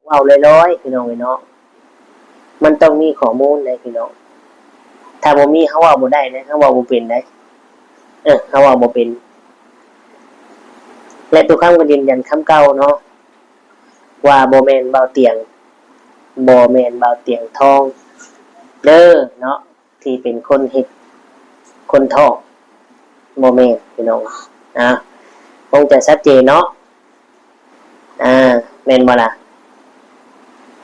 ເວົ້າລອຍໆ ພີ່ນ້ອງເອີຍເນາະ, ມັນຕ້ອງມີຂໍ້ມູນເດ້ພີ່ນ້ອງ. ຖ້າບໍ່ມີເຮົາເວົ້າບໍ່ໄດ້ເດ້, ເຮົາເວົ້າບໍ່ເປັນເດ້. ເອີ ເຮົາເວົ້າບໍ່ເປັນ. ແລະ ຕຸຄຳກໍຢືນຢັນຄຳເກົ່າເນາະ ວ່າບໍ່ແມ່ນບ່າວຕຽງ, ບໍ່ແມ່ນບ່າວຕຽງທອງເດີເນາະ ທີ່ເປັນຄົນເຮັດຄົນທ້ອງ, ບໍ່ແມ່ນພີ່ນ້ອງ. ອາ ຄົງຈະຊັດເຈນເນາະ. ອາ ແມ່ນບໍ່ລະ?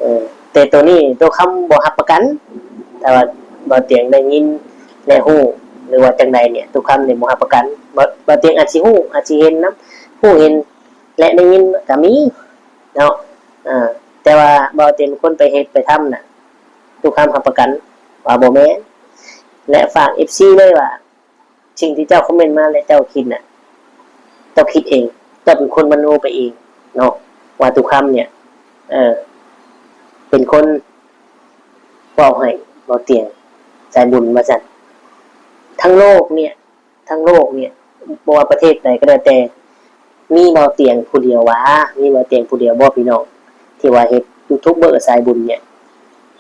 ເອີ ແຕ່ໂຕນີ້ ຕຸຄຳບໍ່ຮັບປະກັນ. ຖ້າວ່າບ່າວຕຽງໄດ້ຍິນ ແລະ ຮູ້ ຫຼືວ່າຈັ່ງໃດນີ້ ຕຸຄຳນີ້ບໍ່ຮັບປະກັນ. ບ່າວ ບ່າວຕຽງອາດຊິຮູ້ ອາດຊິເຫັນນຳ, ຮູ້ເຫັນ ແລະ ໄດ້ຍິນກໍມີເນາະ. ອາ ແຕ່ວ່າບ່າວຕຽງເປັນຄົນໄປເຮັດໄປທຳນະ, ຕຸຄຳຮັບປະກັນວ່າບໍ່ແມ່ນ. ແລະ ຝາກເອັຟຊີເລີຍວ່າ ສິ່ງທີ່ເຈົ້າຄອມເມັນມາ ແລະ ເຈົ້າຄິດນະ ເຈົ້າຄິດເອງ, ເຈົ້າເປັນຄົນມະໂນໄປເອງເນາະ ວ່າຕຸຄຳເນີ້ຍ ເອີ ເປັນຄົນເວົ້າໃຫ້ບ່າວຕຽງສາຍບຸນວ່າຊັ້ນ. ທັງໂລກເນີ້ຍ ທັງໂລກເນີ້ຍ ບໍ່ວ່າປະເທດໃດກໍແລ້ວແຕ່ ມີບ່າວຕຽງຜູ້ດຽວຫວາ? ມີບ່າວຕຽງຜູ້ດຽວບໍ່ພີ່ນ້ອງ ທີ່ວ່າເຮັດຢູທູບເບີສາຍບຸນເນີ້ຍ?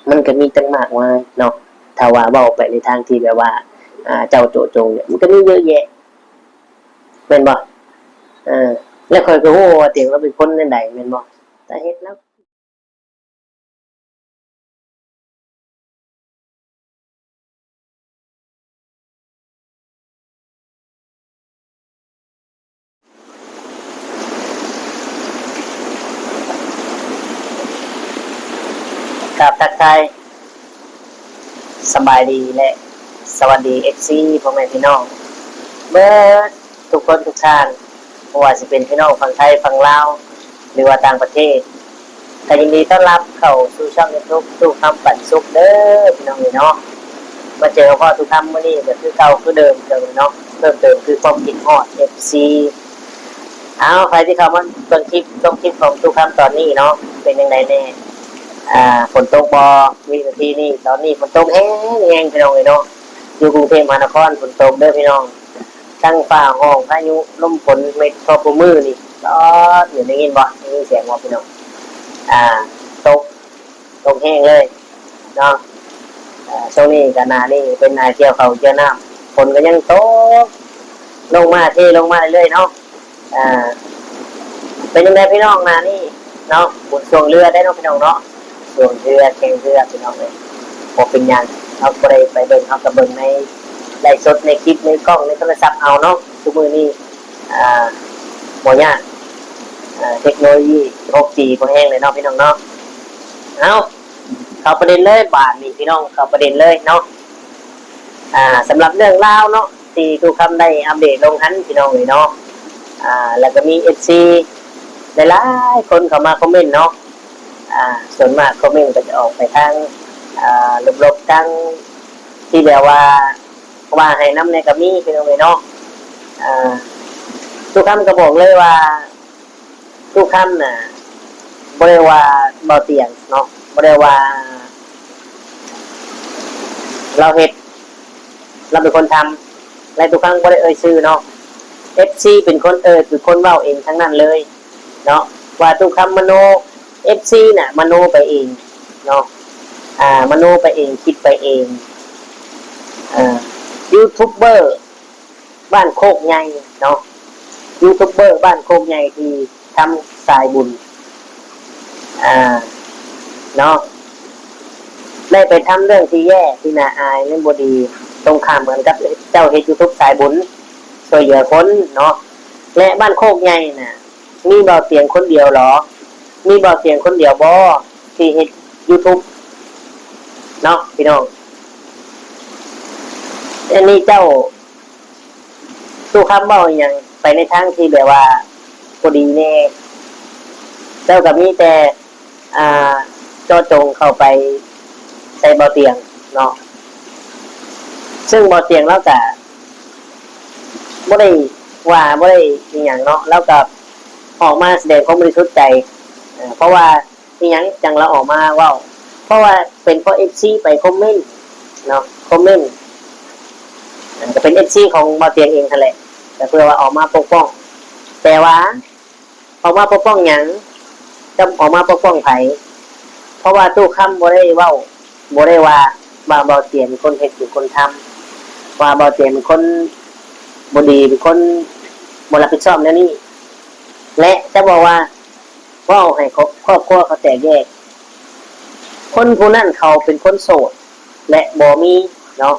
ມັນກໍມີຕັ້ງມາກມາຍເນາະ. ຖ້າວ່າເວົ້າໄປໃນທາງທີ່ແບບວ່າ ອ່າ ເຈົ້າໂຈະຈົງເນີ້ຍ ມັນກໍມີເຍອະແຍະ ແມ່ນບໍ່? ເອີ ແລ້ວຂ້ອຍກໍຮູ້ວ່າຕຽງລາວເປັນຄົນແນວໃດ ແມ່ນບໍ່? ສາເຫດລາວ ກາບທັກທາຍສະບາຍດີ ແລະ ສະຫວັດດີ ເອັຟຊີ ພໍ່ແມ່ພີ່ນ້ອງເບິດທຸກຄົນທຸກທ່ານ. ບໍ່ວ່າຊິເປັນພີ່ນ້ອງຝັ່ງໄທ, ຝັ່ງລາວ ຫຼືວ່າຕ່າງປະເທດ ກໍຍິນດີຕ້ອນຮັບເຂົ້າສູ່ຊ່ອງຢູທູບ ຕູ້ຄຳປັນສຸກເດີພີ່ນ້ອງເອີຍເນາະ. ມາເຈີກັບພໍ່ຕູ້ຄຳມື້ນີ້ກໍຄືເກົ່າຄືເດີມເນາະ, ເພີ່ມເຕີມຄືຄວາມຄິດຮອດ ເອັຟຊີ ເອົາ ໃຜທີ່ເຂົ້າມາເບິ່ງຄລິບ ຊົມຄລິບຂອງຕູ້ຄຳຕອນນີ້ເນາະ ເປັນຈັ່ງໃດແດ່? ອ່າ ຝົນຕົກບໍ່? ວິນາທີນີ້ ຕອນນີ້ຝົນຕົກແຮງໆ ພີ່ນ້ອງເອີຍເນາະ. ຢູ່ກຸງເທບມະຫານະຄອນຝົນຕົກເດີພີ່ນ້ອງ. ທັງຟ້າຮ້ອງ ພາຍຸ ລົມຝົນ ເມັດທົ່ວຄູ່ມື້ນີ້ ຕອດຢູ່ ໄດ້ຍິນບໍ່? ໄດ້ຍິນສຽງບໍ່ພີ່ນ້ອງ? ອ່າ ຕົກ ຕົກແຮງເລີຍເນາະ. ເອີ ຊ່ວງນີ້ກໍໜ້ານີ້ເປັນໜ້າກ່ຽວເຂົ້າກ່ຽວນ້ຳ ຝົນກໍຍັງຕົກລົງມາ ເທລົງມາເລື້ອຍໆເນາະ. ອ່າ ເປັນຈັ່ງໃດພີ່ນ້ອງ ໜ້ານີ້ເນາະ? ບຸນຊ່ວງເຮືອໄດ໋ເນາະພີ່ນ້ອງເນາະ, ຊ່ວງເຮືອ ແຂ່ງເຮືອພີ່ນ້ອງເອີຍ. ບໍ່ເປັນຫຍັງ ເຮົາບໍ່ໄດ້ໄປເບິ່ງ ເຮົາກໍເບິ່ງໃນໄລຟ໌ສົດ ໃນຄລິບ ໃນກ້ອງ ໃນໂທລະສັບເຮົາເນາະ. ທຸກມື້ນີ້ ອ່າ ບໍ່ຍາກ ອ່າ ເທັກໂນໂລຢີ ຫົກຈີ ພໍແຮງເລີຍເນາະພີ່ນ້ອງເນາະ. ເອົາ ເຂົ້າປະເດັນເລີຍບາດນີ້ພີ່ນ້ອງ ເຂົ້າປະເດັນເລີຍເນາະ. ອ່າ ສຳລັບເລື່ອງລາວເນາະ ທີ່ຕູ້ຄຳໄດ້ອັບເດດລົງຫັ້ນພີ່ນ້ອງເອີຍເນາະ. ອ່າ ແລ້ວກໍມີເອັຟຊີຫຼາຍໆຄົນເຂົ້າມາຄອມເມັນເນາະ. ອ່າ ສ່ວນມາກຄອມເມັນກໍຈະອອກໄປທາງ ອ່າ ລົບໆ ທາງທີ່ແບບວ່າ ວ່າໃຫ້ນຳແດ່ກໍມີພີ່ນ້ອງເອີຍເນາະ. ອ່າ ຕູ້ຄຳກໍບອກເລີຍວ່າ ຕູ້ຄຳນະ ບໍ່ໄດ້ວ່າບໍ່ຕຽງເນາະ ບໍ່ໄດ້ວ່າລາວເຮັດ ລາວເປັນຄົນທຳ ແລະ ຕູ້ຄຳບໍ່ໄດ້ເອີ່ຍຊື່ເນາະ. ເອັຟຊີເປັນຄົນເອີ່ຍ ເປັນຄົນເວົ້າເອງທັງນັ້ນເລີຍເນາະ ວ່າຕູ້ຄຳມະໂນ. ເອັຟຊີນະມະໂນໄປເອງເນາະ ອ່າ ມະໂນໄປເອງ ຄິດໄປເອງ. ອ່າ ຢູທູບເບີ ບ້ານໂຄກໃຫຍ່ເນາະ, ຢູທູບເບີບ້ານໂຄກໃຫຍ່ທີ່ທຳສາຍບຸນ ອ່າ ເນາະ ໄດ້ໄປທຳເລື່ອງທີ່ແຍ່ ທີ່ໜ້າອາຍ ແລະ ບໍ່ດີ ຕົງຂ້າມກັນກັບເຈົ້າເຮັດຢູທູບສາຍບຸນ ຊ່ວຍເຫຼືອຄົນເນາະ. ແລະ ບ້ານໂຄກໃຫຍ່ນະ ມີບ່າວຕຽງຄົນດຽວເຫລ? ມີບ່າວຕຽງຄົນດຽວບໍ່ທີ່ເຮັດຢູທູບເນາະ ພີ່ນ້ອງ? ອັນນີ້ເຈົ້າ ຕູ້ຄຳເວົ້າອີ່ຫຍັງໄປໃນທາງທີ່ແບບວ່າບໍ່ດີແດ່, ເຈົ້າກໍມີແຕ່ ອ່າ ເຈາະຈົງເຂົ້າໄປໃສ່ບ່າວຕຽງເນາະ, ເຊິ່ງບ່າວຕຽງລາວກະບໍ່ໄດ້ວ່າ ບໍ່ໄດ້ອີ່ຫຍັງເນາະ, ລາວກະອອກມາສະແດງຄວາມບໍລິສຸດໃຈ ເພາະວ່າ ອີ່ຫຍັງຈັ່ງລາວອອກມາເວົ້າ? ເພາະວ່າເປັນເພາະເອັຟຊີໄປຄອມເມັນເນາະ, ຄອມເມັນ ກໍເປັນເອັຟຊີຂອງບ່າວຕຽງເອງຫັ້ນແຫຼະ, ກໍເພື່ອວ່າອອກມາປົກປ້ອງ. ແຕ່ວ່າອອກມາປົກປ້ອງຫຍັງ? ກັບອອກມາປົກປ້ອງໃຜ? ເພາະວ່າຕູ້ຄຳບໍ່ໄດ້ເວົ້າ ບໍ່ໄດ້ວ່າ ວ່າເບົາຕຽງເປັນຄົນເຮັດເປັນຄົນທຳ ວ່າເບົາຕຽງເປັນຄົນບໍ່ດີ ເປັນຄົນບໍ່ຮັບຜິດຊອບແນວນີ້ ແລະຈະບອກວ່າ ເວົ້າໃຫ້ຄອບ ຄອບຄົວເຂົາແຕກແຍກ ຄົນຜູ້ນັ້ນເຂົາເປັນຄົນໂສດ ແລະບໍ່ມີເນາະ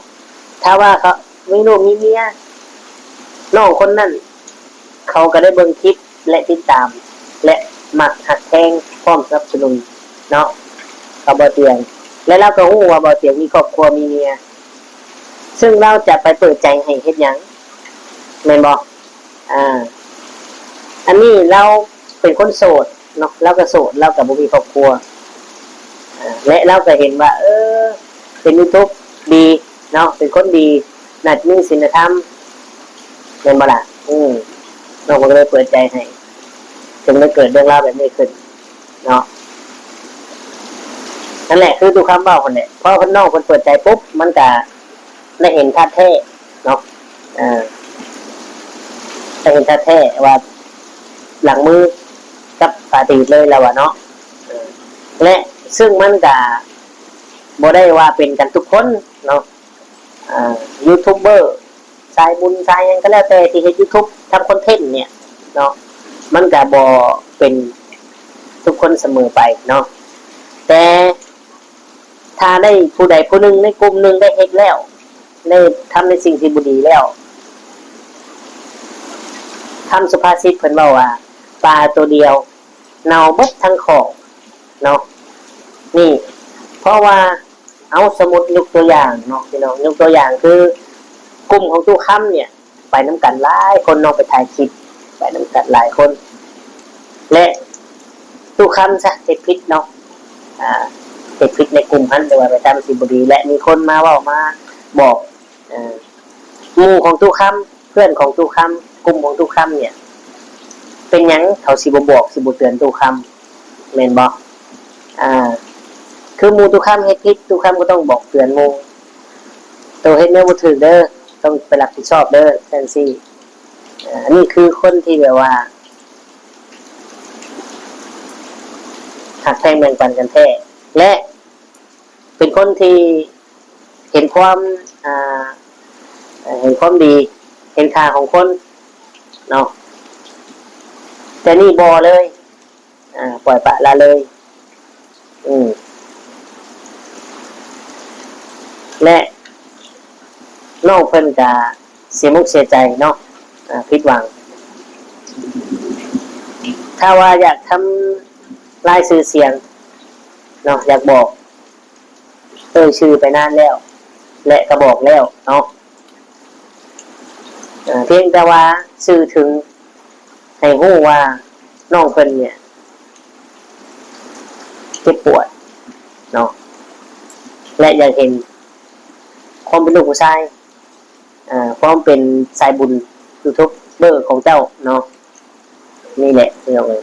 ຖ້າວ່າເຂົາມີລູກມີເມຍ ນ້ອງຄົນນັ້ນເຂົາກໍໄດ້ເບິ່ງຄລິບ ແລະຕິດຕາມ ແລະມັກຮັກແພງ ພ້ອມສະໜັບສະໜູນເນາະ ກັບເບົາຕຽງ ແລະລາວກໍຮູ້ວ່າເບົາຕຽງມີຄອບຄົວມີເມຍ ເຊິ່ງລາວຈະໄປເປີດໃຈໃຫ້ເຮັດຫຍັງ ແມ່ນບໍ່? ອາ ອັນນີ້ລາວເປັນຄົນໂສດເນາະ ລາວກໍໂສດ ລາວກໍບໍ່ມີຄອບຄົວ ອາ ແລະລາວກໍເຫັນວ່າ ເອີ ເປັນຢູທູບດີເນາະ ເປັນຄົນດີ ໜ້າຈະມີສິນລະທຳ ແມ່ນບໍ່ລະ? ອືມ ນ້ອງເພິ່ນກໍເລີຍເປີດໃຈໃຫ້ ຈຶ່ງໄດ້ເກີດເລື່ອງລາວແບບນີ້ຂຶ້ນເນາະ ນັ້ນແຫຼະ ຄືຕູ້ຄຳເວົ້າຫັ້ນແຫຼະ ພໍນ້ອງເພິ່ນເປີດໃຈປຸບ ມັນກະໄດ້ເຫັນທາດແທ້ເນາະ ເອີ ໄດ້ເຫັນທາດແທ້ວ່າ ຫຼັງມືກັບອະດີດເລີຍລາວວ່າເນາະ ເອີ ແລະ ເຊິ່ງມັນກະບໍ່ໄດ້ວ່າເປັນກັນທຸກຄົນເນາະ ອາ ຢູທູບເບີ ສາຍບຸນສາຍຫຍັງກໍແລ້ວແຕ່ທີ່ເຮັດຢູທູບ ທຳຄອນເທັນເນີ້ຍເນາະ ມັນກະບໍ່ເປັນທຸກຄົນສະເໝີໄປເນາະ ແຕ່ຖ້າໄດ້ຜູ້ໃດຜູ້ໜຶ່ງໃນກຸ່ມໜຶ່ງໄດ້ເຮັດແລ້ວ ໄດ້ທຳໃນສິ່ງທີ່ບໍ່ດີແລ້ວ ຄຳສຸພາສິດເພິ່ນເວົ້າວ່າ ປາໂຕດຽວເນົ່າເບິດທັງຄອກເນາະ ນີ້ ເພາະວ່າ ເອົາ ສົມມຸດຍົກຕົວຢ່າງເນາະ ພີ່ນ້ອງ ຍົກຕົວຢ່າງຄື ກຸ່ມຂອງຕູ້ຄຳເນີ້ຍ ໄປນຳກັນຫຼາຍຄົນເນາະ ໄປຖ່າຍຄລິບ ໄປນຳກັນຫຼາຍຄົນ ແລະ ຕູ້ຄຳຊະເຮັດຜິດເນາະ ອາ ເຮັດຜິດໃນກຸ່ມຫັ້ນ ຫຼືວ່າໄປທຳສິ່ງບໍ່ດີ ແລະ ມີຄົນມາເວົ້າມາບອກ ອາ ໝູ່ຂອງຕູ້ຄຳ ເພື່ອນຂອງຕູ້ຄຳ ກຸ່ມຂອງຕູ້ຄຳເນີ້ຍ ເປັນຫຍັງເຂົາຊິບໍ່ບອກ ຊິບໍ່ເຕືອນຕູ້ຄຳ ແມ່ນບໍ່? ອາ ຄືໝູ່ຕູ້ຄຳເຮັດຜິດ ຕູ້ຄຳກໍຕ້ອງບອກເຕືອນໝູ່ ໂຕເຮັດແນວບໍ່ຖືກເດີ ຕ້ອງໄປຮັບຜິດຊອບເດີ ຈັ່ງຊີ້ ອາ ອັນນີ້ຄືຄົນທີ່ແບບວ່າ ຮັກແພງແບ່ງປັນກັນແທ້ ແລະ ເປັນຄົນທີ່ເຫັນຄວາມ ອາ ເຫັນຄວາມດີ ເຫັນຄ່າຂອງຄົນເນາະ ແຕ່ນີ້ບໍ່ເລີຍ ອາ ປ່ອຍປະລະເລີຍ ອືມ ແລະ ນ້ອງເພິ່ນກະເສຍມຸກເສຍໃຈເນາະ ອາ ຜິດຫວັງ ຖ້າວ່າຢາກທຳລາຍຊື່ສຽງເນາະ ຢາກບອກ ເອີ່ຍຊື່ໄປນານແລ້ວ ແລະ ກໍບອກແລ້ວເນາະ ອາ ພຽງແຕ່ວ່າສື່ເຖິງໃຫ້ຮູ້ວ່ານ້ອງເພິ່ນເນີ້ຍເຈັບປວດເນາະ ແລະ ຢາກເຫັນຄວາມເປັນລູກຜູ້ຊາຍ ອາ ຄວາມເປັນສາຍບຸນຢູທູບເບີຂອງເຈົ້າເນາະ ນີ້ແຫຼະ ພີ່ນ້ອງເອີຍ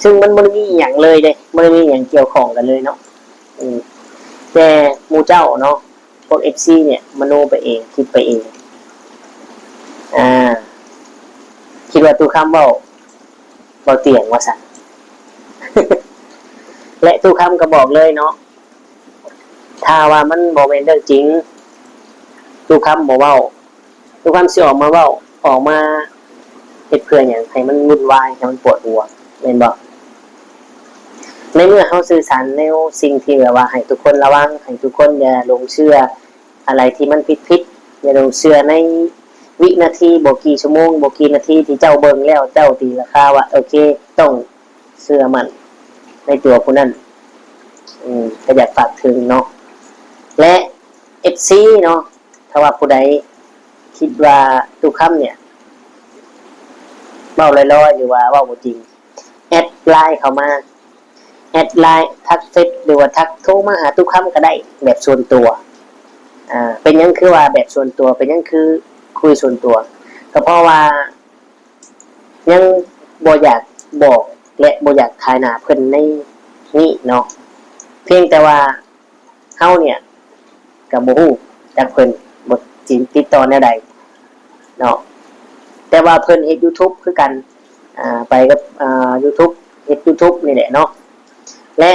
ເຊິ່ງມັນບໍ່ໄດ້ມີອີ່ຫຍັງເລີຍເດ້ ບໍ່ໄດ້ມີອີ່ຫຍັງກ່ຽວຂ້ອງກັນເລີຍເນາະ ອືມ ແຕ່ໝູ່ເຈົ້າເນາະ ພວກເອັຟຊີເນີ້ຍ ມະໂນໄປເອງ ຄິດໄປເອງ ອາ ຄິດວ່າຕູ້ຄຳເວົ້າ ເບົາຕຽງວ່າຊັ້ນ ແລະ ຕູ້ຄຳກໍບອກເລີຍເນາະ ຖ້າວ່າມັນບໍ່ແມ່ນເລື່ອງຈິງ ຕູ້ຄຳບໍ່ເວົ້າ ຕູ້ຄຳຊິອອກມາເວົ້າ ອອກມາເຮັດເພື່ອຫຍັງ? ໃຫ້ມັນວຸ່ນວາຍ ໃຫ້ມັນປວດຫົວ ແມ່ນບໍ່? ໃນເມື່ອເຮົາສື່ສານແນວສິ່ງທີ່ແບບວ່າໃຫ້ທຸກຄົນລະວັງ ໃຫ້ທຸກຄົນຢ່າຫຼົງເຊື່ອ ອະໄລທີ່ມັນຜິດໆ ຢ່າຫຼົງເຊື່ອໃນວິນາທີ ບໍ່ກີ່ຊົ່ວໂມງ ບໍ່ກີ່ນາທີທີ່ເຈົ້າເບິ່ງແລ້ວ ເຈົ້າຕີລາຄາວ່າ ໂອເຄ ຕ້ອງເຊື່ອໝັ້ນໃນຕົວຜູ້ນັ້ນ ອືມ ກໍຢາກຝາກເຖິງເນາະ ແລະ ເອັຟຊີເນາະ ຖ້າວ່າຜູ້ໃດຄິດວ່າຕູ້ຄຳເນີ້ຍເວົ້າລອຍໆ ຫຼືວ່າເວົ້າບໍ່ຈິງ ແອັດໄລນ໌ເຂົ້າມາ ແອັດໄລນ໌ ທັກເຟສ ຫຼືວ່າທັກໂທມາຫາຕູ້ຄຳກໍໄດ້ ແບບສ່ວນຕົວ ອາ ເປັນຫຍັງຄືວ່າແບບສ່ວນຕົວ ເປັນຫຍັງຄືຄຸຍສ່ວນຕົວ ກໍເພາະວ່າຍັງບໍ່ຢາກບອກ ແລະ ບໍ່ຢາກຂາຍໜ້າເພິ່ນໃນນີ້ເນາະ ພຽງແຕ່ວ່າ ເຮົາເນີ້ຍກໍບໍ່ຮູ້ຈັກເພິ່ນ ບໍ່ຊິຕິດຕໍ່ແນວໃດເນາະ ແຕ່ວ່າເພິ່ນເຮັດຢູທູບຄືກັນ ອາ ໄປກັບ ອາ ຢູທູບ ເຮັດຢູທູບນີ້ແຫຼະເນາະ ແລະ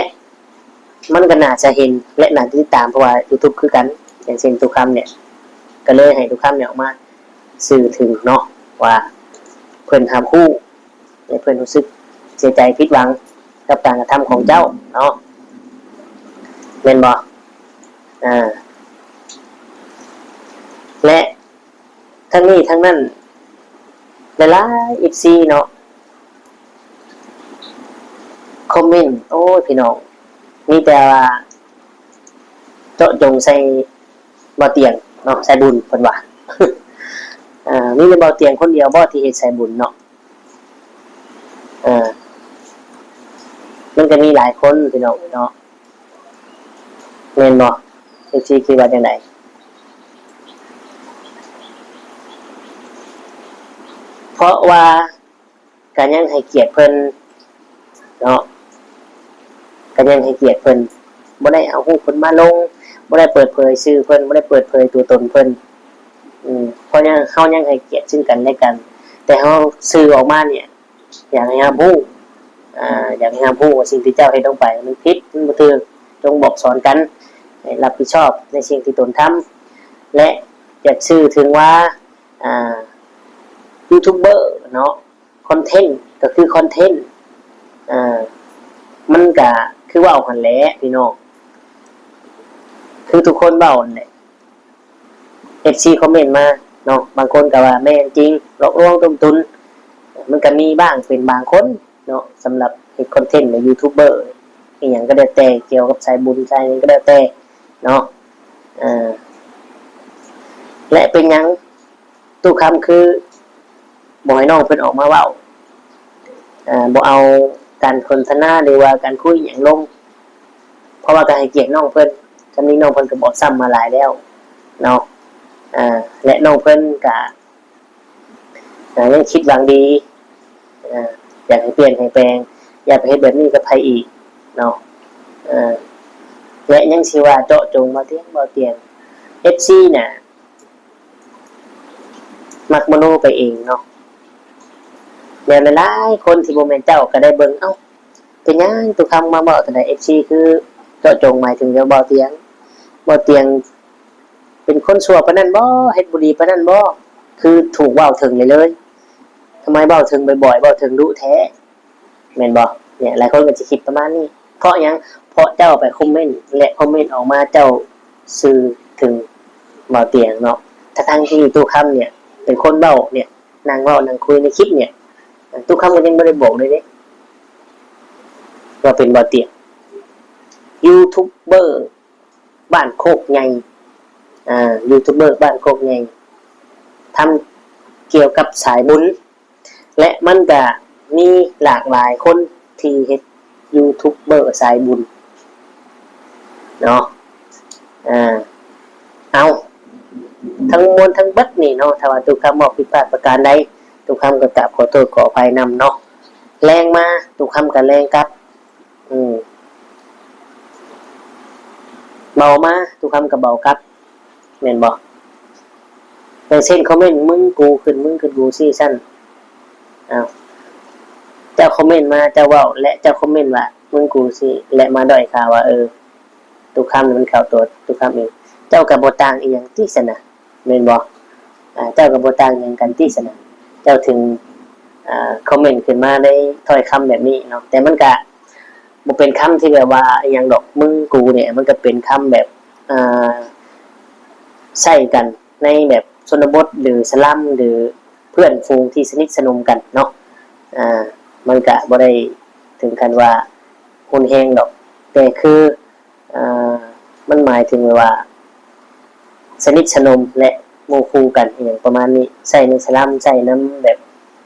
ມັນກໍໜ້າຈະເຫັນ ແລະ ໜ້າຕິດຕາມ ເພາະວ່າ YouTube ຄືກັນ. ຢ່າງເຊັ່ນ ຕຸຄຳນີ້ ກໍເລີຍໃຫ້ຕຸຄຳນີ້ອອກມາສື່ເຖິງເນາະ ວ່າເພິ່ນຮັບຮູ້ ແລະ ເພິ່ນຮູ້ສຶກເສຍໃຈຜິດຫວັງກັບການກະທຳຂອງເຈົ້າເນາະ ແມ່ນບໍ່? ອາ ແລະ ທັງນີ້ທັງນັ້ນ ຫຼາຍໆ ເອັຟຊີ ເນາະ ຄອມເມັນ ໂອ້ຍ ພີ່ນ້ອງ ມີແຕ່ວ່າເຈາະຈົງໃສ່ບ່າວຕຽງເນາະ ສາຍບຸນ ເພິ່ນວ່າ ເອີ ມີແຕ່ບ່າວຕຽງຄົນດຽວບໍ່ທີ່ເຮັດສາຍບຸນເນາະ? ເອີ ມັນກໍມີຫຼາຍຄົນ ພີ່ນ້ອງເນາະ ແມ່ນບໍ່? ເອັຟຊີ ຄິດວ່າຈັ່ງໃດ? ເພາະວ່າ ກໍຍັງໃຫ້ກຽດເພິ່ນເນາະ ກໍຍັງໃຫ້ກຽດເພິ່ນ ບໍ່ໄດ້ເອົາຮູບເພິ່ນມາລົງ ບໍ່ໄດ້ເປີດເຜີຍຊື່ເພິ່ນ ບໍ່ໄດ້ເປີດເຜີຍຕົວຕົນເພິ່ນ ອືມ ເພາະຍັງ ເຮົາຍັງໃຫ້ກຽດຊຶ່ງກັນແລະກັນ ແຕ່ເຮົາສື່ອອກມານີ້ ຢາກໃຫ້ຮັບຮູ້ ອາ ຢາກໃຫ້ຮັບຮູ້ວ່າສິ່ງທີ່ເຈົ້າເຮັດລົງໄປມັນຜິດ ມັນບໍ່ຖືກ ຈົ່ງບອກສອນກັນ ໃຫ້ຮັບຜິດຊອບໃນສິ່ງທີ່ຕົນທຳ ແລະ ຢາກສື່ເຖິງວ່າ ອາ ຢູທູບເບີເນາະ ຄອນເທັນກໍຄືຄອນເທັນ ອາ ມັນກະຄືເວົ້າຫັ້ນແຫຼະພີ່ນ້ອງ ຄືທຸກຄົນເວົ້າຫັ້ນແຫຼະ ເອັຟຊີ ຄອມເມັນມາເນາະ ບາງຄົນກໍວ່າແມ່ນຈິງ ຫຼອກລວງຕົ້ມຕຸນ ມັນກໍມີບ້າງເປັນບາງຄົນເນາະ ສຳລັບເຮັດຄອນເທັນໃນຢູທູບເບີ ອີ່ຫຍັງກໍແລ້ວແຕ່ ກ່ຽວກັບສາຍບຸນສາຍຫຍັງກໍແລ້ວແຕ່ເນາະ ເອີ ແລະ ເປັນຫຍັງ ຕຸຄຳຄືບໍ່ໃຫ້ນ້ອງເພິ່ນອອກມາເວົ້າ ເອີ ບໍ່ເອົາການສົນທະນາ ຫຼືວ່າການຄຸຍຫຍັງລົງ ເພາະວ່າກໍໃຫ້ກຽດນ້ອງເພິ່ນ ສ່ຳນີ້ນ້ອງເພິ່ນກໍບອກຊ້ຳມາຫຼາຍແລ້ວເນາະ ເອີ ແລະ ນ້ອງເພິ່ນກໍ ເອີ ຍັງຄິດຫວັງດີ ເອີ ຢາກໃຫ້ປ່ຽນໃຫ້ແປງ ຢ່າໄປເຮັດແບບນີ້ກັບໃຜອີກເນາະ ເອີ ແລະ ຍັງຊິວ່າເຈາະຈົງ ບໍ່ຕຽງ ບໍ່ຕຽງ ເອັຟຊີ ນະ ມັກມະໂນໄປເອງເນາະ ແລ້ວຫຼາຍໆຄົນທີ່ບໍ່ແມ່ນເຈົ້າກໍໄດ້ເບິ່ງ ເອົ້າ ເປັນຫຍັງຕຸຄຳມາເວົ້າຈັ່ງໃດ ເອັຟຊີ ຄືເຈາະຈົງໝາຍເຖິງແຕ່ບ່າວຕຽງ ບ່າວຕຽງເປັນຄົນຊົ່ວປານນັ້ນບໍ່ ເຮັດບໍ່ດີປານນັ້ນບໍ່ ຄືຖືກເວົ້າເຖິງເລີຍ ທຳໄມເວົ້າເຖິງບ່ອຍໆ ເວົ້າເຖິງດຸແທ້ ແມ່ນບໍ່? ເນຍ ຫຼາຍຄົນກໍຈະຄິດປະມານນີ້ ເພາະຫຍັງ? ເພາະເຈົ້າໄປຄອມເມັນ ແລະ ຄອມເມັນອອກມາເຈົ້າຊື່ເຖິງບ່າວຕຽງເນາະ ທັງໆທີ່ຕຸຄຳເນຍເປັນຄົນເວົ້າເນຍ ນັ່ງເວົ້ານັ່ງຄຸຍໃນຄລິບເນຍ ຕຸຄຳກໍຍັງບໍ່ໄດ້ບອກເລີຍເດ້ ວ່າເປັນບ່າວຕຽງ ຢູທູບເບີບ້ານໂຄກໃຫຍ່ ອາ ຢູທູບເບີບ້ານໂຄກໃຫຍ່ ທຳກ່ຽວກັບສາຍບຸນ ແລະ ມັນກະມີຫຼາກຫຼາຍຄົນທີ່ເຮັດຢູທູບເບີສາຍບຸນເນາະ ອາ ເອົາ ທັງມວນທັງເບິດນີ້ເນາະ ຖ້າວ່າຕຸຄຳເວົ້າຜິດພາດປະການໃດ ຕຸຄຳກໍກາບຂໍໂທດຂໍອະໄພນຳເນາະ ແລງມາຕຸຄຳກໍແລງກັບ ອືມ ເບົາມາ ຕຸຄຳກໍເບົາກັບ ແມ່ນບໍ່? ຢ່າງເຊັ່ນ ຄອມເມັນ ມຶງກູຂຶ້ນ ມຶງຂຶ້ນກູຊີ້ຊັ້ນ ອ້າວ ເຈົ້າຄອມເມັນມາ ເຈົ້າເວົ້າ ແລະ ເຈົ້າຄອມເມັນວ່າ ມຶງກູຊີ້ ແລະ ມາດ້ອຍຄ່າວ່າ ເອີ ຕຸຄຳນີ້ມັນເຂົ້າຕົວຕຸຄຳເອງ ເຈົ້າກໍບໍ່ຕ່າງອີ່ຫຍັງຕິຊັ້ນນະ ແມ່ນບໍ່? ອາ ເຈົ້າກໍບໍ່ຕ່າງຫຍັງກັນຕິຊັ້ນນະ ເຈົ້າເຖິງ ອາ ຄອມເມັນຂຶ້ນມາໃນຖ້ອຍຄຳແບບນີ້ເນາະ ແຕ່ມັນກະ ບໍ່ເປັນຄຳທີ່ແບບວ່າອີ່ຫຍັງດອກ ມຶງ ກູ ນີ້ ມັນກໍເປັນຄຳແບບ ອ່າ ໃຊ້ກັນໃນແບບຊົນນະບົດ ຫຼື ສະລັມ ຫຼື ເພື່ອນຝູງທີ່ສະໜິດສະໜົມກັນເນາະ ອ່າ ມັນກະບໍ່ໄດ້ເຖິງຂັ້ນວ່າຮຸນແຮງດອກ ແຕ່ຄື ອ່າ ມັນໝາຍເຖິງແບບວ່າ ສະໜິດສະໜົມ ແລະ ໝູ່ຄູ່ກັນ ອີ່ຫຍັງປະມານນີ້ ໃຊ້ໃນສະລັມ ໃຊ້ນຳແບບ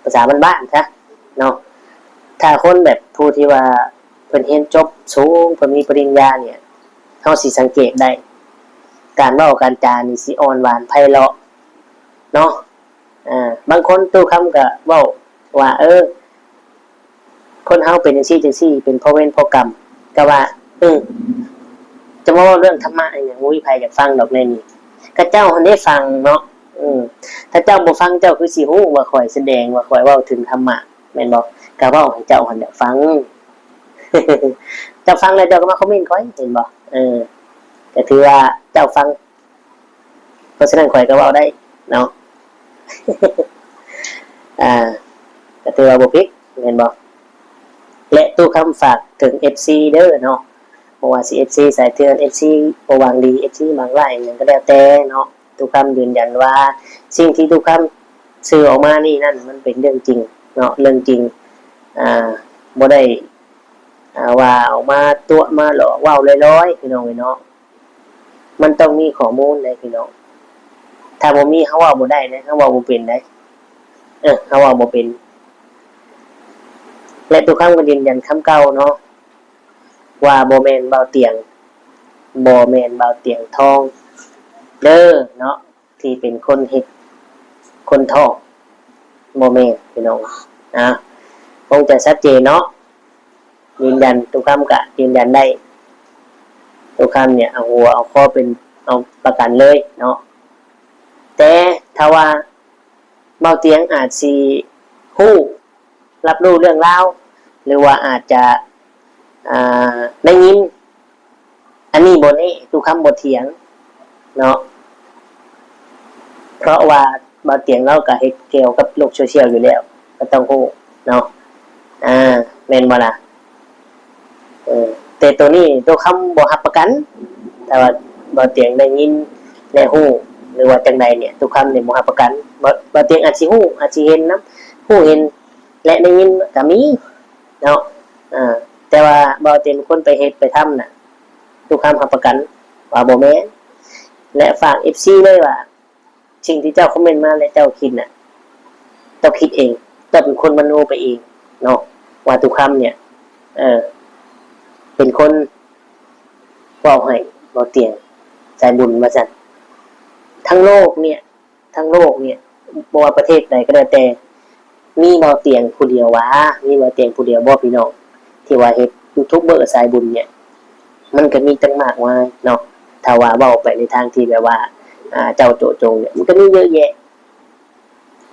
ພາສາບ້ານໆຊະເນາະ ຖ້າຄົນແບບຜູ້ທີ່ວ່າເພິ່ນຮຽນຈົບສູງ ເພິ່ນມີປະລິນຍານີ້ ເຮົາຊິສັງເກດໄດ້ ການເວົ້າການຈານີ້ຊິອ່ອນຫວານໄພເລາະເນາະ ອ່າ ບາງຄົນ ຕູ້ຄຳກໍເວົ້າວ່າ ເອີ ຄົນເຮົາເປັນຈັ່ງຊີ້ຈັ່ງຊີ້ ເປັນເພາະເວນເພາະກຳ ກໍວ່າ ເອີ ຈະມາເວົ້າເລື່ອງທຳມະອີ່ຫຍັງ ບໍ່ມີໃຜຢາກຟັງດອກແນວນີ້ ຂະເຈົ້າຫັ້ນເດ້ຟັງເນາະ ເອີ ຖ້າເຈົ້າບໍ່ຟັງ ເຈົ້າຄືຊິຮູ້ວ່າຂ້ອຍສະແດງ ວ່າຂ້ອຍເວົ້າເຖິງທຳມະ ແມ່ນບໍ່? ກໍເວົ້າໃຫ້ເຈົ້າຫັ້ນແຫຼະຟັງ ເ ຈົ້າຟັງແລ້ວເຈົ້າກໍມາຄອມເມັນຂ້ອຍ ເຫັນບໍ່? ເອີ ກໍຖືວ່າເຈົ້າຟັງ ເພາະສະນັ້ນຂ້ອຍກໍເວົ້າໄດ້ເນາະ ອ່າ ກໍຖືວ່າບໍ່ຜິດ ແມ່ນບໍ່? ແລະ ຕູ້ຄຳຝາກເຖິງເອັຟຊີເດີເນາະ ບໍ່ວ່າຊິເອັຟຊີສາຍເຖື່ອນ ເອັຟຊີບໍ່ຫວັງດີ ເອັຟຊີຫວັງຮ້າຍ ຫຍັງກໍແລ້ວແຕ່ເນາະ ຕູ້ຄຳຢືນຢັນວ່າ ສິ່ງທີ່ຕູ້ຄຳສື່ອອກມານີ້ນັ້ນ ມັນເປັນເລື່ອງຈິງເນາະ ເລື່ອງຈິງ ອ່າ ບໍ່ໄດ້ ອ່າ ວ່າເອົາມາຕົວະມາຫຼອກເວົ້າລອຍໆ ພີ່ນ້ອງເອີຍເນາະ ມັນຕ້ອງມີຂໍ້ມູນເດ້ພີ່ນ້ອງ ຖ້າບໍ່ມີເຮົາເວົ້າບໍ່ໄດ້ເດ້ ເຮົາເວົ້າບໍ່ເປັນເດ້ ເອີ ເຮົາເວົ້າບໍ່ເປັນ ແລະ ຕູ້ຄຳກໍຢືນຢັນຄຳເກົ່າເນາະ ວ່າບໍ່ແມ່ນບ່າວຕຽງ ບໍ່ແມ່ນບ່າວຕຽງທອງເດີເນາະ ທີ່ເປັນຄົນເຮັດຄົນທ້ອງ ບໍ່ແມ່ນພີ່ນ້ອງ ອາ ຄົງຈະຊັດເຈນເນາະ ຢືນຢັນ ຕູ້ຄຳກະຢືນຢັນໄດ້ ຕູ້ຄຳນີ້ເອົາຫົວເອົາຄໍເປັນ ເອົາປະກັນເລີຍເນາະ ແຕ່ຖ້າວ່າບ່າວຕຽງອາດຊິຮູ້ ຮັບຮູ້ເລື່ອງລາວ ຫຼືວ່າອາດຈະ ອ່າ ໄດ້ຍິນ ອັນນີ້ບໍ່ແນ່ ຕູ້ຄຳບໍ່ຖຽງເນາະ ເພາະວ່າບ່າວຕຽງລາວກໍເຮັດກ່ຽວກັບໂລກໂຊຊຽວຢູ່ແລ້ວ ກໍຕ້ອງຮູ້ເນາະ ອາ ແມ່ນບໍ່ລະ? ເອີ ແຕ່ໂຕນີ້ຕູ້ຄຳບໍ່ຮັບປະກັນ ຖ້າວ່າບ່າວຕຽງໄດ້ຍິນ ແລະ ຮູ້ ຫຼືວ່າຈັ່ງໃດນີ້ ຕູ້ຄຳນີ້ບໍ່ຮັບປະກັນ ບ່າວຕຽງອາດຊິຮູ້ ອາດຊິເຫັນນຳ ຮູ້ເຫັນ ແລະ ໄດ້ຍິນກໍມີເນາະ ເອີ ແຕ່ວ່າບ່າວຕຽງເປັນຄົນໄປເຮັດໄປທຳນະ ຕູ້ຄຳຮັບປະກັນວ່າບໍ່ແມ່ນ ແລະ ຝາກເອັຟຊີເລີຍວ່າ ສິ່ງທີ່ເຈົ້າຄອມເມັນມາ ແລະ ເຈົ້າຄິດນະ ເຈົ້າຄິດເອງ ເຈົ້າເປັນຄົນມະໂນໄປເອງເນາະ ວ່າຕູ້ຄຳນີ້ ເອີ ເປັນຄົນເວົ້າໃຫ້ບ່າວຕຽງສາຍບຸນວ່າຊັ້ນ ທັງໂລກນີ້ ທັງໂລກນີ້ ບໍ່ວ່າປະເທດໃດກໍແລ້ວແຕ່ ມີບ່າວຕຽງຜູ້ດຽວຫວາ? ມີບ່າວຕຽງຜູ້ດຽວບໍ່ພີ່ນ້ອງ ທີ່ວ່າເຮັດຢູທູບເບີສາຍບຸນນີ້? ມັນກໍມີຕັ້ງມາກມາຍເນາະ ຖ້າວ່າເວົ້າໄປໃນທາງທີ່ແບບວ່າ ອ່າ ເຈົ້າໂຈະຈົງນີ້ ມັນກໍມີເຍອະແຍະ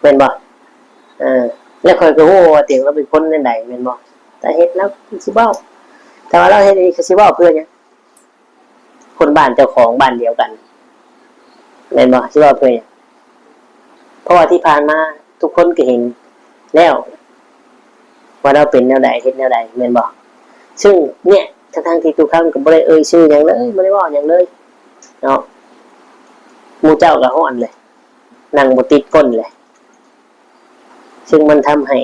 ແມ່ນບໍ່? ເອີ ແລ້ວຂ້ອຍກໍຮູ້ວ່າຕຽງລາວເປັນຄົນແນວໃດ ແມ່ນບໍ່? ຖ້າເຮັດລາວຊິເວົ້າ ຖ້າວ່າລາວເຮັດອີ່ຫຼີກໍຊິເວົ້າເພື່ອຫຍັງ? ຄົນບ້ານເຈົ້າຂອງບ້ານດຽວກັນ ແມ່ນບໍ່? ຊິເວົ້າເພື່ອຫຍັງ? ເພາະວ່າທີ່ຜ່ານມາທຸກຄົນກໍເຫັນແລ້ວວ່າລາວເປັນແນວໃດ ເຮັດແນວໃດ ແມ່ນບໍ່? ຊຶ່ງເນີ້ຍ ທັງໆທີ່ຕູ້ຄຳກໍບໍ່ໄດ້ເອີ່ຍຊື່ຫຍັງເລີຍ ບໍ່ໄດ້ເວົ້າຫຍັງເລີຍເນາະ ໝູ່ເຈົ້າກໍຮ້ອນເລີຍ ນັ່ງບໍ່ຕິດກົ້ນເລີຍ. ຊຶ່ງມັນທຳໃຫ້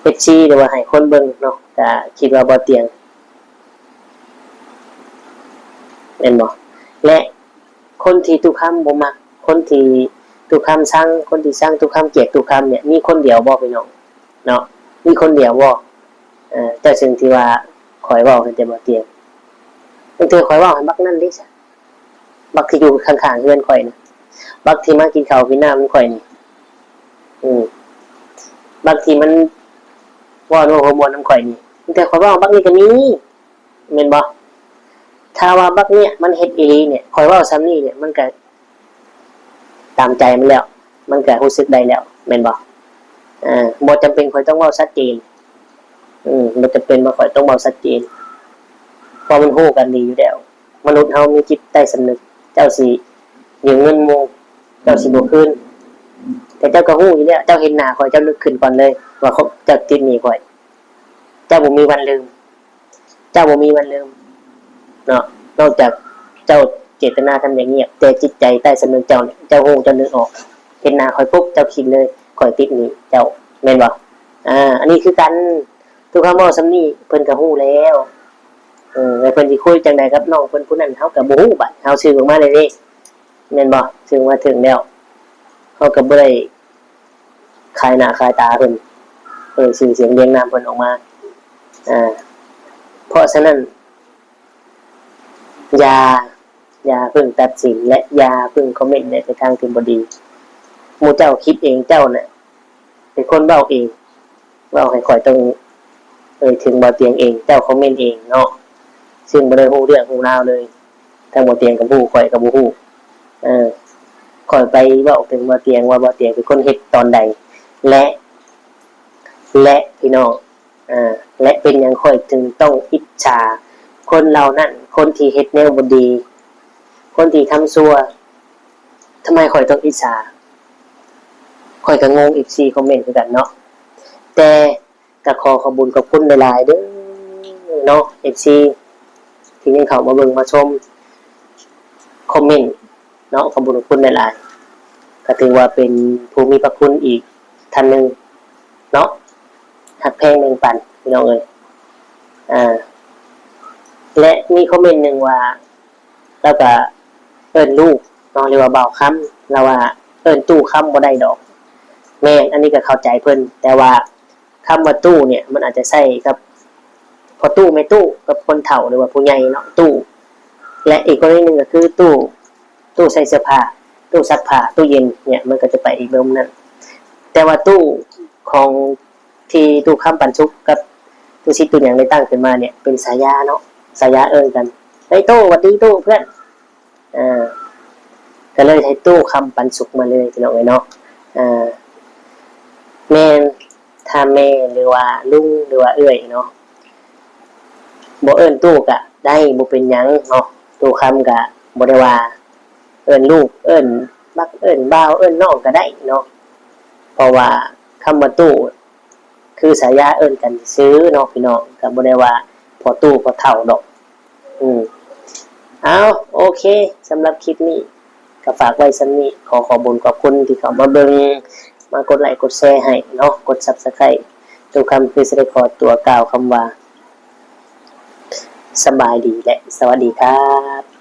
ເອັຟຊີ ຫຼືວ່າໃຫ້ຄົນເບິ່ງເນາະ ກະຄິດວ່າບໍ່ຕຽງ ແມ່ນບໍ່? ແລະ ຄົນທີ່ຕູ້ຄຳບໍ່ມັກ ຄົນທີ່ຕູ້ຄຳຊັງ ຄົນທີ່ຊັງຕູ້ຄຳ ກຽດຕູ້ຄຳນີ້ ມີຄົນດຽວບໍ່ພີ່ນ້ອງເນາະ? ມີຄົນດຽວບໍ່? ເອີ ເຈົ້າເຊິ່ງທີ່ວ່າຂ້ອຍເວົ້າໃຫ້ແຕ່ບໍ່ຕຽງ ບາງເທື່ອຂ້ອຍເວົ້າໃຫ້ບັກນັ້ນເດ້ຊະ ບັກທີ່ຢູ່ຂ້າງໆເຮືອນຂ້ອຍນີ້ ບັກທີ່ມາກິນເຂົ້າກິນນ້ຳນຳຂ້ອຍນີ້ ອືມ ບັກທີ່ມັນເວົ້າໂນ້ຫົວມ່ວນນຳຂ້ອຍນີ້ ແຕ່ຂ້ອຍເວົ້າບັກນີ້ກໍມີ ແມ່ນບໍ່? ຖ້າວ່າບັກເນີ້ຍມັນເຮັດອີ່ຫຼີນີ້ ຂ້ອຍເວົ້າສ່ຳນີ້ນີ້ ມັນກໍຕາມໃຈມັນແລ້ວ ມັນກໍຮູ້ສຶກໄດ້ແລ້ວ ແມ່ນບໍ່? ເອີ ບໍ່ຈຳເປັນຂ້ອຍຕ້ອງເວົ້າຊັດເຈນ ອືມ ບໍ່ຈຳເປັນວ່າຂ້ອຍຕ້ອງເວົ້າຊັດເຈນ ເພາະມັນຮູ້ກັນດີຢູ່ແລ້ວ. ມະນຸດເຮົາມີຈິດໃຕ້ສຳນຶກ ເຈົ້າຊິຢືມເງິນໝູ່ ເຈົ້າຊິບໍ່ຄືນ ແຕ່ເຈົ້າກໍຮູ້ຢູ່ແລ້ວ ເຈົ້າເຫັນໜ້າຂ້ອຍ ເຈົ້ານຶກຂຶ້ນກ່ອນເລີຍວ່າເຈົ້າຕິດໜີ້ຂ້ອຍ ເຈົ້າບໍ່ມີວັນລືມ ເຈົ້າບໍ່ມີວັນລືມເນາະ ນອກຈາກເຈົ້າເຈດຕະນາທຳຢ່າງງຽບ ແຕ່ຈິດໃຈໃຕ້ສຳນຶກເຈົ້ານີ້ ເຈົ້າຮູ້ ເຈົ້ານຶກອອກ ເຫັນໜ້າຂ້ອຍປຸບ ເຈົ້າຄິດເລີຍ ຂ້ອຍຕິດໜີ້ເຈົ້າ ແມ່ນບໍ່? ອາ ອັນນີ້ຄືກັນ ທຸກຄຳເວົ້າສ່ຳນີ້ເພິ່ນກໍຮູ້ແລ້ວ ເອີ ແລ້ວເພິ່ນຊິຄຸຍຈັ່ງໃດກັບນ້ອງເພິ່ນຜູ້ນັ້ນ ເຮົາກໍບໍ່ຮູ້ ບາດເຮົາສືບອອກມາແລ້ວເດ້ ແມ່ນບໍ່? ສືບມາເຖິງແລ້ວ ເຮົາກໍບໍ່ໄດ້ຂາຍໜ້າຂາຍຕາເພິ່ນ ເອີ ຊື່ສຽງລຽງນາມເພິ່ນອອກມາ ອາ ເພາະສະນັ້ນ ຢ່າ ຢ່າເພິ່ງຕັດສິນ ແລະ ຢ່າເພິ່ງຄອມເມັນໃນທິດທາງທີ່ບໍ່ດີ ໝູ່ເຈົ້າຄິດເອງ ເຈົ້ານະເປັນຄົນເວົ້າເອງ ເວົ້າໃຫ້ຂ້ອຍຕ້ອງເອີ່ຍເຖິງບ່າວຕຽງເອງ ເຈົ້າຄອມເມັນເອງເນາະ ຊຶ່ງບໍ່ໄດ້ຮູ້ເລື່ອງຮູ້ລາວເລີຍ ທັງບ່າວຕຽງກໍບໍ່ຮູ້ ຂ້ອຍກໍບໍ່ຮູ້ ເອີ ຂ້ອຍໄປເວົ້າເຖິງບ່າວຕຽງວ່າບ່າວຕຽງເປັນຄົນເຮັດຕອນໃດ ແລະ ແລະ ພີ່ນ້ອງ ອ່າ ແລະ ເປັນຫຍັງຂ້ອຍຈຶ່ງຕ້ອງອິດສາຄົນເຫຼົ່ານັ້ນ, ຄົນທີ່ເຮັດແນວບໍ່ດີ, ຄົນທີ່ທຳຊົ່ວ, ທຳໄມຂ້ອຍຕ້ອງອິດສາ? ຂ້ອຍກໍງົງ ເອັຟຊີ ຄອມເມັນຄືກັນເນາະ, ແຕ່ ກໍຂໍຂອບບຸນຂອບຄຸນຫຼາຍໆເດີເນາະ ເອັຟຊີ ທີ່ຍັງເຂົ້າມາເບິ່ງມາຊົມຄອມເມັນເນາະ, ຂອບບຸນຂອບຄຸນຫຼາຍໆ. ກໍຖືວ່າເປັນຜູ້ມີພະຄຸນອີກທ່ານໜຶ່ງເນາະ, ຮັກແພງແບ່ງປັນ ພີ່ນ້ອງເອີຍ. ອ່າ ແລະ ມີຄອມເມັນໜຶ່ງວ່າ ລາວກໍເອີ້ນລູກເນາະ ຫຼືວ່າບ່າວຄຳ, ລາວວ່າເອີ້ນຕູ້ຄຳບໍ່ໄດ້ດອກ. ແມ່ນ, ອັນນີ້ກໍເຂົ້າໃຈເພິ່ນ, ແຕ່ວ່າ ຄຳວ່າຕູ້ເນຍ ມັນອາດຈະໃຊ້ກັບພໍ່ຕູ້ແມ່ຕູ້ ກັບຄົນເຖົ້າ ຫຼືວ່າຜູ້ໃຫຍ່ເນາະ, ຕູ້. ແລະ ອີກກໍລະນີໜຶ່ງກໍຄືຕູ້ ຕູ້ໃສ່ເສື້ອຜ້າ, ຕູ້ຊັກຜ້າ, ຕູ້ເຢັນເນຍ ມັນກໍຈະໄປອີກແບບນັ້ນ. ແຕ່ວ່າຕູ້ຂອງທີ່ຕູ້ຄຳປັນສຸກກັບຕູ້ຊິດຕູ້ຫຍັງໄດ້ຕັ້ງຂຶ້ນມາເນຍ ເປັນສາຍາເນາະ, ສາຍາເອີ້ນກັນ. ເຮີ້ຍຕູ້, ຫວັດດີຕູ້ເພື່ອນ. ອ່າ ກໍເລີຍໃຫ້ຕູ້ຄຳປັນສຸກມາເລີຍ ພີ່ນ້ອງເອີຍເນາະ. ອ່າ ແມ່ນ, ຖ້າແມ່ ຫຼືວ່າລຸງ ຫຼືວ່າເອື້ອຍເນາະ ບໍ່ເອີ້ນຕູ້ກໍໄດ້ ບໍ່ເປັນຫຍັງເນາະ. ຕູ້ຄຳກໍບໍ່ໄດ້ວ່າ ເອີ້ນລູກ ເອີ້ນບັກ ເອີ້ນບ່າວ ເອີ້ນນ້ອງກໍໄດ້ເນາະ, ເພາະວ່າຄຳວ່າຕູ້ ຄືສາຍາເອີ້ນກັນຊື່ເນາະ ພີ່ນ້ອງ, ກໍບໍ່ໄດ້ວ່າພໍ່ຕູ້ພໍ່ເຖົ້າດອກ. ອືມ ເອົາ ໂອເຄ, ສຳລັບຄລິບນີ້ກໍຝາກໄວ້ສ່ຳນີ້. ຂໍຂອບບຸນຂອບຄຸນທີ່ເຂົ້າມາເບິ່ງ, ມາກົດໄລກົດແຊໃຫ້ເນາະ, ກົດ Subscribe. ຕູ້ຄຳຄືຊິໄດ້ຂໍຕົວກ່າວຄຳວ່າ ສະບາຍດີ ແລະ ສະຫວັດດີຄັບ.